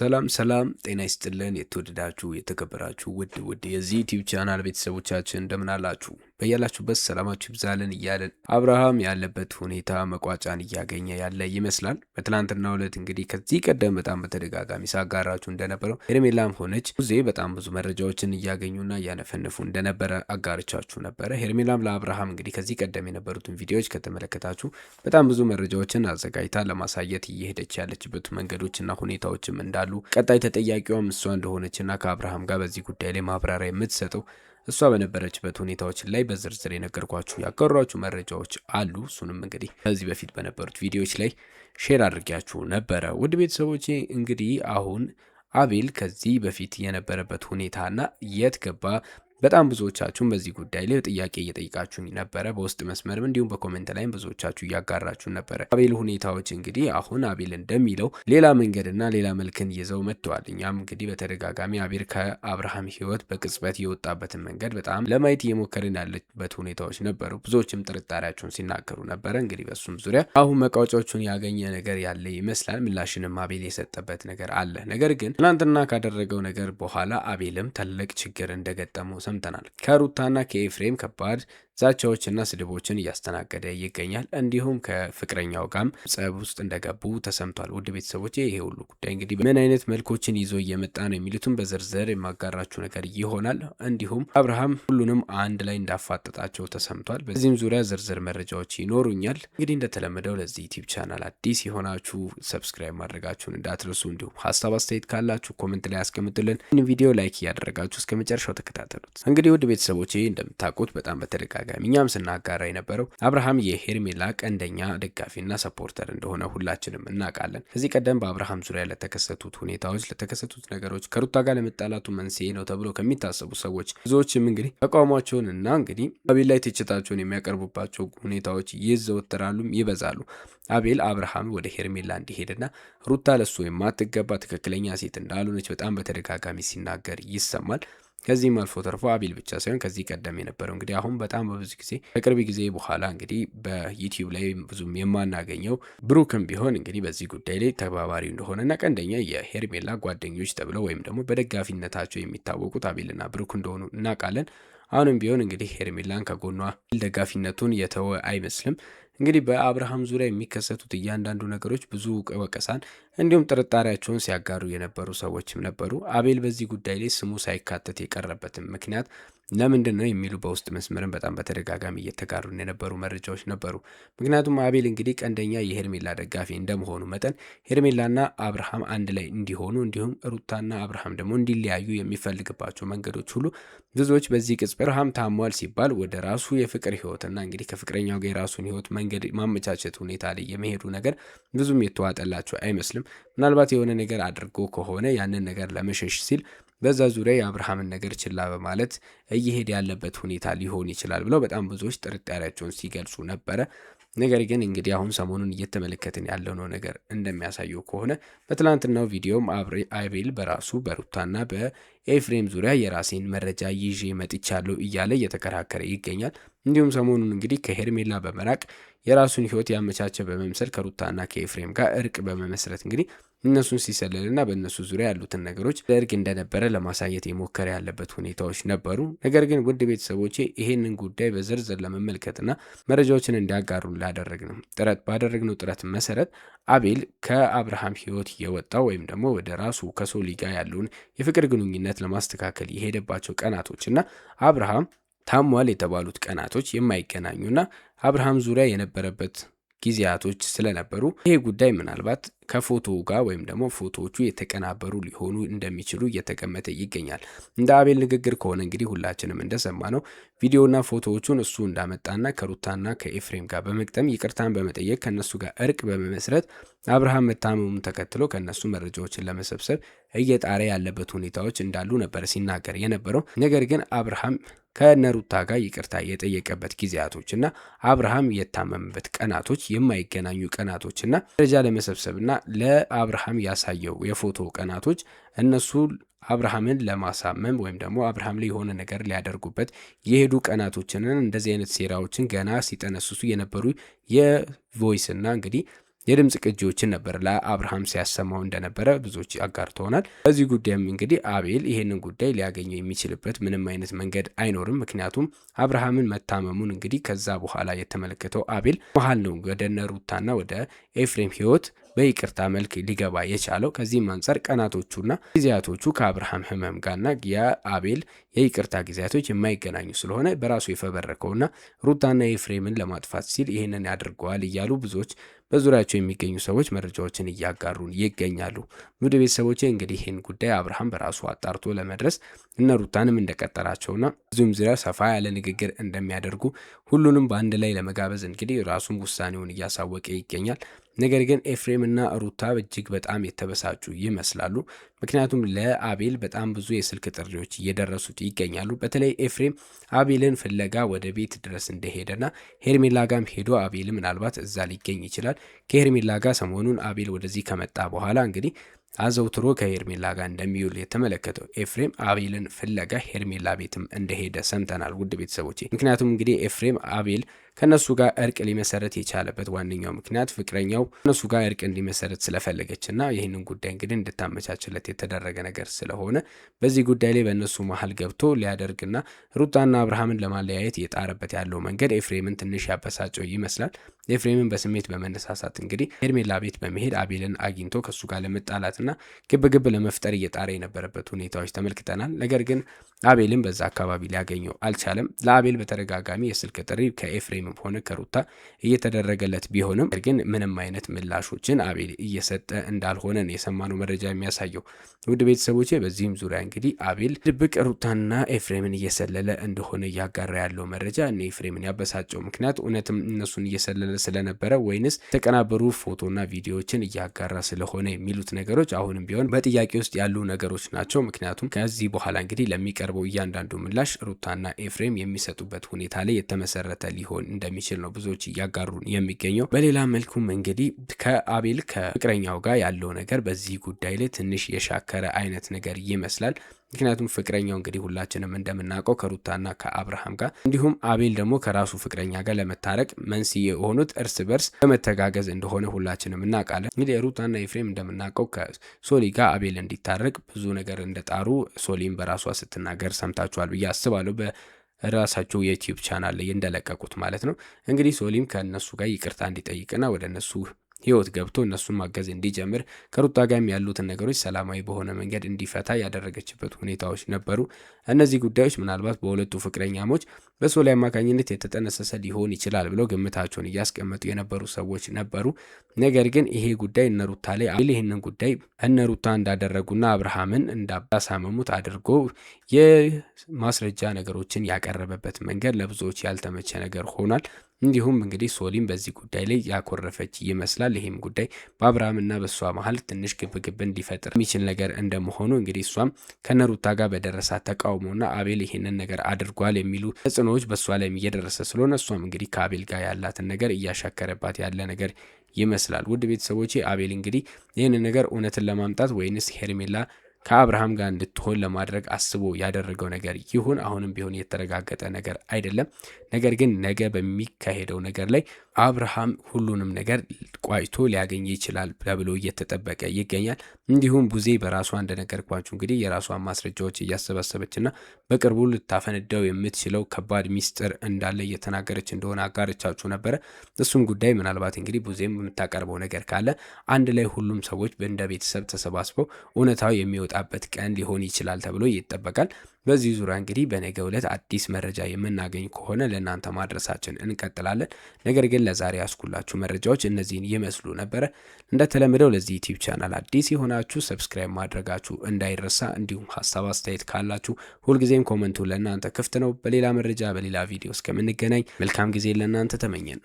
ሰላም ሰላም፣ ጤና ይስጥልን የተወደዳችሁ የተከበራችሁ ውድ ውድ የዚህ ዩቲዩብ ቻናል ቤተሰቦቻችን እንደምን አላችሁ? በያላችሁበት ሰላማችሁ ይብዛልን እያለን አብርሃም ያለበት ሁኔታ መቋጫን እያገኘ ያለ ይመስላል። በትናንትናው ዕለት እንግዲህ ከዚህ ቀደም በጣም በተደጋጋሚ ሳጋራችሁ እንደነበረው ሄርሜላም ሆነች ጊዜ በጣም ብዙ መረጃዎችን እያገኙና እያነፈነፉ እንደነበረ አጋርቻችሁ ነበረ። ሄርሜላም ለአብርሃም እንግዲህ ከዚህ ቀደም የነበሩትን ቪዲዮዎች ከተመለከታችሁ በጣም ብዙ መረጃዎችን አዘጋጅታ ለማሳየት እየሄደች ያለችበት መንገዶችና ሁኔታዎችም እንዳሉ፣ ቀጣይ ተጠያቂዋም እሷ እንደሆነችና ከአብርሃም ጋር በዚህ ጉዳይ ላይ ማብራሪያ የምትሰጠው እሷ በነበረችበት ሁኔታዎች ላይ በዝርዝር የነገርኳችሁ ያጋሯችሁ መረጃዎች አሉ። እሱንም እንግዲህ ከዚህ በፊት በነበሩት ቪዲዮዎች ላይ share አድርጊያችሁ ነበረ። ውድ ቤተሰቦቼ እንግዲህ አሁን አቤል ከዚህ በፊት የነበረበት ሁኔታና የት ገባ፣ በጣም ብዙዎቻችሁን በዚህ ጉዳይ ላይ ጥያቄ እየጠይቃችሁኝ ነበረ። በውስጥ መስመርም እንዲሁም በ comment ላይም ብዙዎቻችሁ እያጋራችሁ ነበረ። አቤል ሁኔታዎች እንግዲህ አሁን አቤል እንደሚለው ሌላ መንገድና ሌላ መልክን ይዘው መጥተዋል። እኛም እንግዲህ በተደጋጋሚ አቤል ከአብርሃም ሕይወት በቅጽበት የወጣበትን መንገድ በጣም ለማየት እየሞከርን ያለበት ሁኔታዎች ነበሩ። ብዙዎችም ጥርጣሬያቸውን ሲናገሩ ነበረ። እንግዲህ በሱም ዙሪያ አሁን መቋጫዎቹን ያገኘ ነገር ያለ ይመስላል። ምላሽንም አቤል የሰጠበት ነገር አለ። ነገር ግን ትናንትና ካደረገው ነገር በኋላ አቤልም ትልቅ ችግር እንደገጠመው ሰምተናል። ከሩታና ከኤፍሬም ከባድ ዛቻዎችና ስድቦችን እያስተናገደ ይገኛል። እንዲሁም ከፍቅረኛው ጋርም ጸብ ውስጥ እንደገቡ ተሰምቷል። ውድ ቤተሰቦች ይሄ ሁሉ ጉዳይ እንግዲህ ምን አይነት መልኮችን ይዞ እየመጣ ነው የሚሉትም በዝርዝር የማጋራችሁ ነገር ይሆናል። እንዲሁም አብርሃም ሁሉንም አንድ ላይ እንዳፋጠጣቸው ተሰምቷል። በዚህም ዙሪያ ዝርዝር መረጃዎች ይኖሩኛል። እንግዲህ እንደተለመደው ለዚህ ዩቲዩብ ቻናል አዲስ የሆናችሁ subscribe ማድረጋችሁን እንዳትረሱ፣ እንዲሁም ሀሳብ አስተያየት ካላችሁ comment ላይ አስቀምጡልን። ይህን ቪዲዮ like እያደረጋችሁ እስከ መጨረሻው ተከታተሉት። እንግዲህ ውድ ቤተሰቦቼ እንደምታውቁት በጣም በተደጋጋሚ እኛም ስናጋራ የነበረው አብርሃም የሄርሜላ ቀንደኛ ደጋፊና supporter እንደሆነ ሁላችንም እናውቃለን። ከዚህ ቀደም በአብርሃም ዙሪያ ለተከሰቱት ሁኔታዎች፣ ለተከሰቱት ነገሮች ከሩታ ጋር ለመጣላቱ መንስኤ ነው ተብሎ ከሚታሰቡ ሰዎች ብዙዎችም እንግዲህ ተቃውሟቸውን እና እንግዲህ አቤል ላይ ትችታቸውን የሚያቀርቡባቸው ሁኔታዎች ይዘወተራሉም ይበዛሉ። አቤል አብርሃም ወደ ሄርሜላ እንዲሄድና ሩታ ለሱ የማትገባ ትክክለኛ ሴት እንዳልሆነች በጣም በተደጋጋሚ ሲናገር ይሰማል። ከዚህም አልፎ ተርፎ አቤል ብቻ ሳይሆን ከዚህ ቀደም የነበረው እንግዲህ አሁን በጣም በብዙ ጊዜ ከቅርብ ጊዜ በኋላ እንግዲህ በዩቲዩብ ላይ ብዙም የማናገኘው ብሩክም ቢሆን እንግዲህ በዚህ ጉዳይ ላይ ተባባሪ እንደሆነና ቀንደኛ የሄርሜላ ጓደኞች ተብለው ወይም ደግሞ በደጋፊነታቸው የሚታወቁት አቤልና ብሩክ እንደሆኑ እናውቃለን። አሁንም ቢሆን እንግዲህ ሄርሜላን ከጎኗ ደጋፊነቱን የተወ አይመስልም። እንግዲህ በአብርሃም ዙሪያ የሚከሰቱት እያንዳንዱ ነገሮች ብዙ ወቀሳን እንዲሁም ጥርጣሬያቸውን ሲያጋሩ የነበሩ ሰዎችም ነበሩ። አቤል በዚህ ጉዳይ ላይ ስሙ ሳይካተት የቀረበትም ምክንያት ለምንድን ነው የሚሉ በውስጥ መስመርን በጣም በተደጋጋሚ እየተጋሩን የነበሩ መረጃዎች ነበሩ። ምክንያቱም አቤል እንግዲህ ቀንደኛ የሄርሜላ ደጋፊ እንደመሆኑ መጠን ሄርሜላና አብርሃም አንድ ላይ እንዲሆኑ እንዲሁም ሩታና አብርሃም ደግሞ እንዲለያዩ የሚፈልግባቸው መንገዶች ሁሉ ብዙዎች በዚህ ቅጽበት አብርሃም ታሟል ሲባል ወደ ራሱ የፍቅር ህይወትና እንግዲህ ከፍቅረኛው ጋር የራሱን ህይወት መንገድ ማመቻቸት ሁኔታ ላይ የመሄዱ ነገር ብዙም የተዋጠላቸው አይመስልም። ምናልባት የሆነ ነገር አድርጎ ከሆነ ያንን ነገር ለመሸሽ ሲል በዛ ዙሪያ የአብርሃምን ነገር ችላ በማለት እየሄደ ያለበት ሁኔታ ሊሆን ይችላል ብለው በጣም ብዙዎች ጥርጣሬያቸውን ሲገልጹ ነበረ። ነገር ግን እንግዲህ አሁን ሰሞኑን እየተመለከትን ያለነው ነገር እንደሚያሳየው ከሆነ በትላንትናው ቪዲዮም አቤል በራሱ በሩታና በኤፍሬም ዙሪያ የራሴን መረጃ ይዤ መጥቻለሁ እያለ እየተከራከረ ይገኛል። እንዲሁም ሰሞኑን እንግዲህ ከሄርሜላ በመራቅ የራሱን ሕይወት ያመቻቸ በመምሰል ከሩታና ከኤፍሬም ጋር እርቅ በመመስረት እንግዲህ እነሱን ሲሰልልና በእነሱ ዙሪያ ያሉትን ነገሮች ለእርቅ እንደነበረ ለማሳየት የሞከረ ያለበት ሁኔታዎች ነበሩ። ነገር ግን ውድ ቤተሰቦቼ ይሄንን ጉዳይ በዝርዝር ለመመልከትና መረጃዎችን እንዲያጋሩ ላደረግነው ጥረት ባደረግነው ጥረት መሰረት አቤል ከአብርሃም ሕይወት የወጣው ወይም ደግሞ ወደ ራሱ ከሶሊ ጋር ያለውን የፍቅር ግንኙነት ለማስተካከል የሄደባቸው ቀናቶች እና አብርሃም ታሟል የተባሉት ቀናቶች የማይገናኙና አብርሃም ዙሪያ የነበረበት ጊዜያቶች ስለነበሩ ይሄ ጉዳይ ምናልባት ከፎቶ ጋር ወይም ደግሞ ፎቶዎቹ የተቀናበሩ ሊሆኑ እንደሚችሉ እየተገመተ ይገኛል። እንደ አቤል ንግግር ከሆነ እንግዲህ ሁላችንም እንደሰማ ነው ቪዲዮና ፎቶዎቹን እሱ እንዳመጣና ከሩታና ከኤፍሬም ጋር በመግጠም ይቅርታን በመጠየቅ ከእነሱ ጋር እርቅ በመመስረት አብርሃም መታመሙን ተከትሎ ከእነሱ መረጃዎችን ለመሰብሰብ እየጣረ ያለበት ሁኔታዎች እንዳሉ ነበር ሲናገር የነበረው። ነገር ግን አብርሃም ከነሩታ ጋር ይቅርታ የጠየቀበት ጊዜያቶች እና አብርሃም የታመመበት ቀናቶች የማይገናኙ ቀናቶች እና መረጃ ለመሰብሰብና ለአብርሃም ያሳየው የፎቶ ቀናቶች እነሱ አብርሃምን ለማሳመም ወይም ደግሞ አብርሃም ላይ የሆነ ነገር ሊያደርጉበት የሄዱ ቀናቶችንን እንደዚህ አይነት ሴራዎችን ገና ሲጠነስሱ የነበሩ የ voice እና እንግዲህ የድምፅ ቅጂዎችን ነበር ለአብርሃም ሲያሰማው እንደነበረ ብዙዎች አጋርተውናል። በዚህ ጉዳይም እንግዲህ አቤል ይሄንን ጉዳይ ሊያገኘው የሚችልበት ምንም አይነት መንገድ አይኖርም። ምክንያቱም አብርሃምን መታመሙን እንግዲህ ከዛ በኋላ የተመለከተው አቤል መሀል ነው ወደ እነ ሩታና ወደ ኤፍሬም ህይወት በይቅርታ መልክ ሊገባ የቻለው። ከዚህም አንጻር ቀናቶቹና ጊዜያቶቹ ከአብርሃም ህመም ጋርና የአቤል የይቅርታ ጊዜያቶች የማይገናኙ ስለሆነ በራሱ የፈበረከውና ሩታና ኤፍሬምን ለማጥፋት ሲል ይህንን ያደርገዋል እያሉ ብዙዎች በዙሪያቸው የሚገኙ ሰዎች መረጃዎችን እያጋሩን ይገኛሉ። ውድ ቤተሰቦቼ እንግዲህ ይህን ጉዳይ አብርሃም በራሱ አጣርቶ ለመድረስ እነ ሩታንም እንደቀጠራቸውና ብዙም ዙሪያ ሰፋ ያለ ንግግር እንደሚያደርጉ ሁሉንም በአንድ ላይ ለመጋበዝ እንግዲህ ራሱም ውሳኔውን እያሳወቀ ይገኛል። ነገር ግን ኤፍሬም እና ሩታ እጅግ በጣም የተበሳጩ ይመስላሉ። ምክንያቱም ለአቤል በጣም ብዙ የስልክ ጥሪዎች እየደረሱት ይገኛሉ። በተለይ ኤፍሬም አቤልን ፍለጋ ወደ ቤት ድረስ እንደሄደና ሄርሜላ ጋም ሄዶ አቤል ምናልባት እዛ ሊገኝ ይችላል። ከሄርሜላ ጋር ሰሞኑን አቤል ወደዚህ ከመጣ በኋላ እንግዲህ አዘውትሮ ከሄርሜላ ጋር እንደሚውል የተመለከተው ኤፍሬም አቤልን ፍለጋ ሄርሜላ ቤትም እንደሄደ ሰምተናል። ውድ ቤተሰቦቼ ምክንያቱም እንግዲህ ኤፍሬም አቤል ከነሱ ጋር እርቅ ሊመሰረት የቻለበት ዋነኛው ምክንያት ፍቅረኛው ከነሱ ጋር እርቅ እንዲመሰረት ስለፈለገች እና ይህንን ጉዳይ እንግዲህ እንድታመቻችለት የተደረገ ነገር ስለሆነ በዚህ ጉዳይ ላይ በእነሱ መሀል ገብቶ ሊያደርግና ሩታና አብርሃምን ለማለያየት እየጣረበት ያለው መንገድ ኤፍሬምን ትንሽ ያበሳጨው ይመስላል። ኤፍሬምን በስሜት በመነሳሳት እንግዲህ ሄርሜላ ቤት በመሄድ አቤልን አግኝቶ ከእሱ ጋር ለመጣላትና ግብግብ ለመፍጠር እየጣረ የነበረበት ሁኔታዎች ተመልክተናል። ነገር ግን አቤልን በዛ አካባቢ ሊያገኘው አልቻለም። ለአቤል በተደጋጋሚ የስልክ ጥሪ ከኤፍሬምም ሆነ ከሩታ እየተደረገለት ቢሆንም ግን ምንም አይነት ምላሾችን አቤል እየሰጠ እንዳልሆነ ነው የሰማነው መረጃ የሚያሳየው። ውድ ቤተሰቦቼ በዚህም ዙሪያ እንግዲህ አቤል ድብቅ ሩታና ኤፍሬምን እየሰለለ እንደሆነ እያጋራ ያለው መረጃ እነ ኤፍሬምን ያበሳጨው ምክንያት እውነትም እነሱን እየሰለለ ስለነበረ ወይንስ የተቀናበሩ ፎቶና ቪዲዮዎችን እያጋራ ስለሆነ የሚሉት ነገሮች አሁንም ቢሆን በጥያቄ ውስጥ ያሉ ነገሮች ናቸው። ምክንያቱም ከዚህ በኋላ እንግዲህ ለሚቀርበው እያንዳንዱ ምላሽ ሩታና ኤፍሬም የሚሰጡበት ሁኔታ ላይ የተመሰረተ ሊሆን እንደሚችል ነው ብዙዎች እያጋሩን የሚገኘው። በሌላ መልኩም እንግዲህ ከአቤል ከፍቅረኛው ጋር ያለው ነገር በዚህ ጉዳይ ላይ ትንሽ የሻከረ አይነት ነገር ይመስላል። ምክንያቱም ፍቅረኛው እንግዲህ ሁላችንም እንደምናውቀው ከሩታና ከአብርሃም ጋር እንዲሁም አቤል ደግሞ ከራሱ ፍቅረኛ ጋር ለመታረቅ መንስኤ የሆኑት እርስ በርስ በመተጋገዝ እንደሆነ ሁላችንም እናውቃለን። እንግዲህ ሩታና ኤፍሬም እንደምናውቀው ከሶሊ ጋር አቤል እንዲታረቅ ብዙ ነገር እንደጣሩ ሶሊም በራሷ ስትናገር ሰምታችኋል ብዬ አስባለሁ። ራሳቸው የዩቲዩብ ቻናል ላይ እንደለቀቁት ማለት ነው። እንግዲህ ሶሊም ከእነሱ ጋር ይቅርታ እንዲጠይቅና ወደ እነሱ ህይወት ገብቶ እነሱን ማገዝ እንዲጀምር ከሩታ ጋርም ያሉትን ነገሮች ሰላማዊ በሆነ መንገድ እንዲፈታ ያደረገችበት ሁኔታዎች ነበሩ። እነዚህ ጉዳዮች ምናልባት በሁለቱ ፍቅረኛሞች በሶሊ አማካኝነት የተጠነሰሰ ሊሆን ይችላል ብለው ግምታቸውን እያስቀመጡ የነበሩ ሰዎች ነበሩ። ነገር ግን ይሄ ጉዳይ እነ ሩታ ላይ ይህንን ጉዳይ እነ ሩታ እንዳደረጉና አብርሃምን እንዳሳመሙት አድርጎ የማስረጃ ነገሮችን ያቀረበበት መንገድ ለብዙዎች ያልተመቸ ነገር ሆኗል። እንዲሁም እንግዲህ ሶሊም በዚህ ጉዳይ ላይ ያኮረፈች ይመስላል። ይህም ጉዳይ በአብርሃምና በእሷ መሀል ትንሽ ግብግብ እንዲፈጥር የሚችል ነገር እንደመሆኑ እንግዲህ እሷም ከነሩታ ጋር በደረሳት ተቃውሞና አቤል ይህንን ነገር አድርጓል የሚሉ ተጽዕኖዎች በእሷ ላይም እየደረሰ ስለሆነ እሷም እንግዲህ ከአቤል ጋር ያላትን ነገር እያሻከረባት ያለ ነገር ይመስላል። ውድ ቤተሰቦቼ አቤል እንግዲህ ይህንን ነገር እውነትን ለማምጣት ወይንስ ሄርሜላ ከአብርሃም ጋር እንድትሆን ለማድረግ አስቦ ያደረገው ነገር ይሁን አሁንም ቢሆን የተረጋገጠ ነገር አይደለም። ነገር ግን ነገ በሚካሄደው ነገር ላይ አብርሃም ሁሉንም ነገር ቋጭቶ ሊያገኝ ይችላል ተብሎ እየተጠበቀ ይገኛል። እንዲሁም ቡዜ በራሷ እንደነገርኳችሁ እንግዲህ የራሷን ማስረጃዎች እያሰባሰበችና በቅርቡ ልታፈነዳው የምትችለው ከባድ ሚስጥር እንዳለ እየተናገረች እንደሆነ አጋርቻችሁ ነበረ። እሱም ጉዳይ ምናልባት እንግዲህ ቡዜም የምታቀርበው ነገር ካለ አንድ ላይ ሁሉም ሰዎች እንደ ቤተሰብ ተሰባስበው እውነታው የሚወጣበት ቀን ሊሆን ይችላል ተብሎ ይጠበቃል። በዚህ ዙሪያ እንግዲህ በነገው ዕለት አዲስ መረጃ የምናገኝ ከሆነ ለእናንተ ማድረሳችን እንቀጥላለን። ነገር ግን ለዛሬ ያስኩላችሁ መረጃዎች እነዚህን ይመስሉ ነበረ። እንደተለመደው ለዚህ ዩቲዩብ ቻናል አዲስ የሆናችሁ subscribe ማድረጋችሁ እንዳይረሳ፣ እንዲሁም ሀሳብ አስተያየት ካላችሁ ሁልጊዜም comment ኡ ለእናንተ ክፍት ነው። በሌላ መረጃ በሌላ ቪዲዮ እስከምንገናኝ መልካም ጊዜ ለእናንተ ተመኘን።